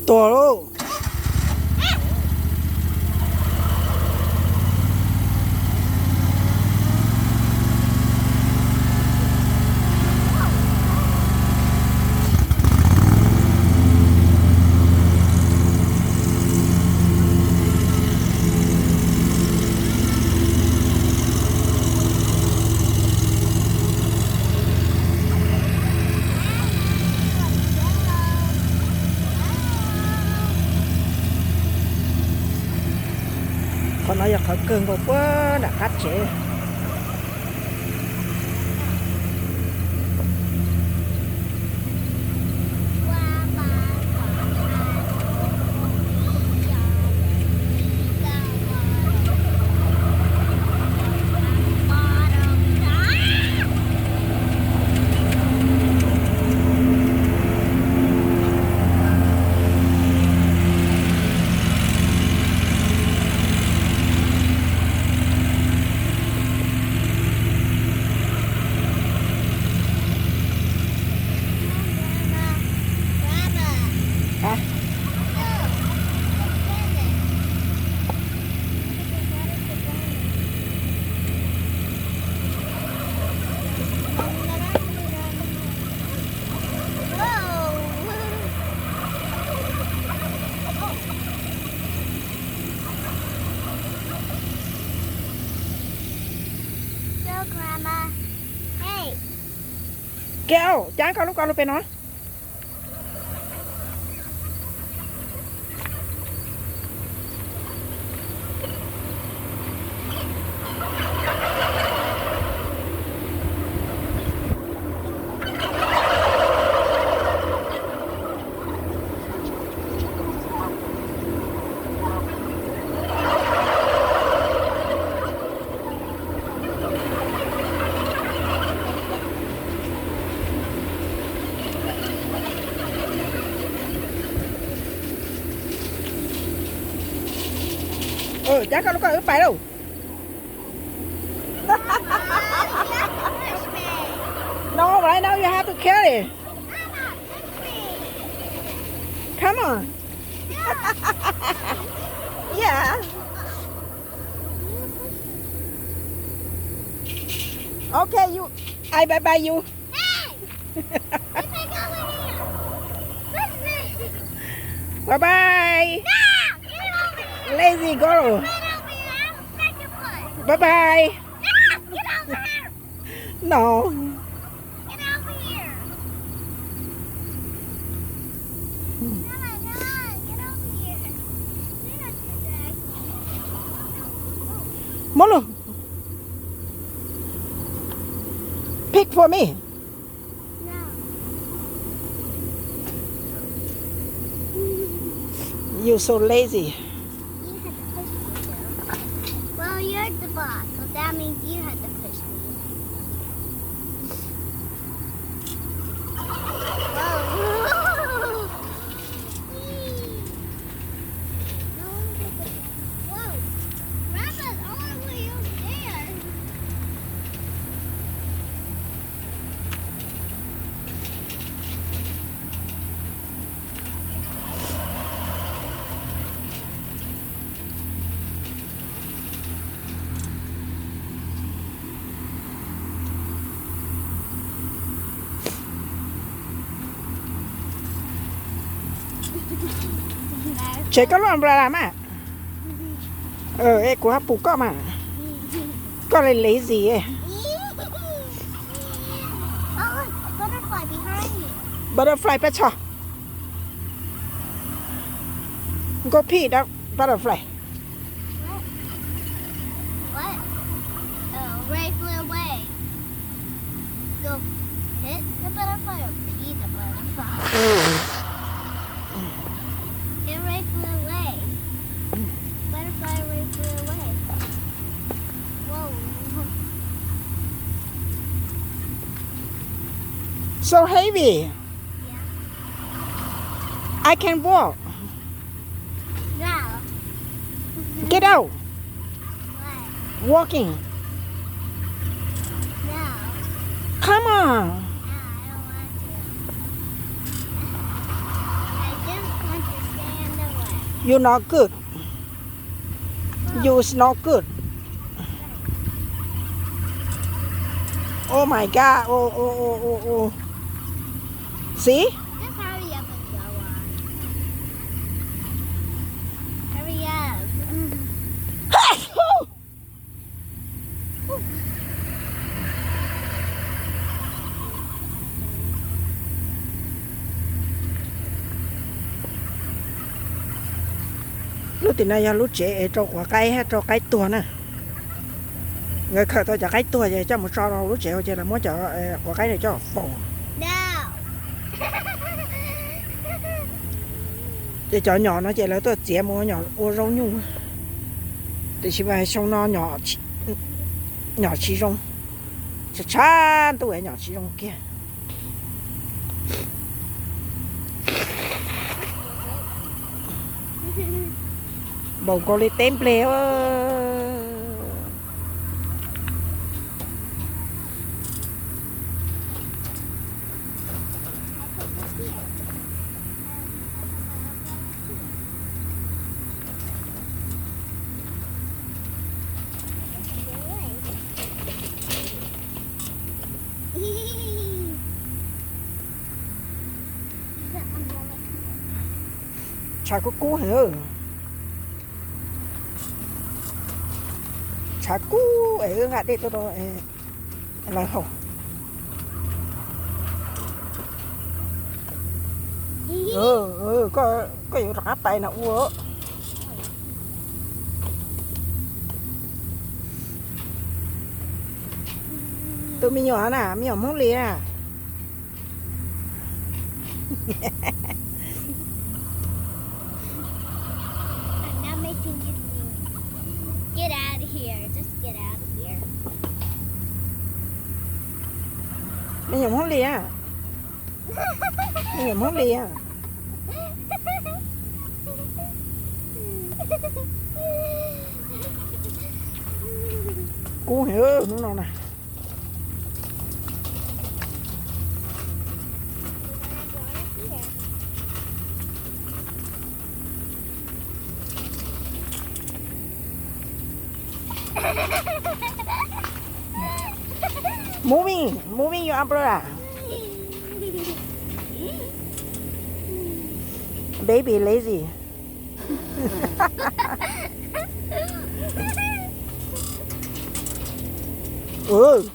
Tuag lauj. Qhov no yog qhov kawg nkaus puag nram qab tsev. Kiau, cab koj lub ko lug pem no. Cab koj lub ko wb pais lauj. No, right now you have to carry. Come on. Yeah. Okay, you. I bye bye you. Bye bye. Lazy girl. Bye bye. No. Molu. Pick for me. You so lazy. Well, you're the boss, so that means you have to push me. Whoa. Whoa. Grandpa's all the way over there. Tseg koj lub umbrella mas. Es kuv hab pum koj mas. Koj lazy. Butterfly peb txhog. Go pick the butterfly. What? What? Oh, right, flew away. Go hit the butterfly or pee the butterfly? It right flew away. Butterfly right flew away. Whoa. So heavy. Yeah. I can walk. No. Get out. What? Walking. No. Come on. No, I don't want to. I just want to stay You not good. You is not good. Oh my God. Oh, oh, oh, oh, oh. See? Just hurry up and go on. Hurry up. Lub tim no yog lub tsev es rau quav qaib, rau qaib tuag na. Nkawd khawm tau cov qaib tuag ces coj mus tso rau lub tsev ua ces lawv muab cov quav qaib no coj faus. Ces cov nyom no ces lawv tuaj txiav mus ua nyom ua zaub nyuj. Tiam sis mas xyoo no nyom tsis zoo, tshav tshav ntuj nyom tsis zoo kiag. Npaum nkaus li teb nplej. Tshav kub kub heev. Tshav kub es wb nqa dej tuaj rau lawv haus. Koj yuav rov qab pais no ua. Tus me nyuam na, me nyuam Hmoob Lis na. I'm not making you sing. Get out of here. Just get out of here. Me nyuam Hmoob Lis na. Me nyuam Hmoob Lis na. Kub heev hnub no na. Moving, moving your umbrella. Baby lazy. Ừ.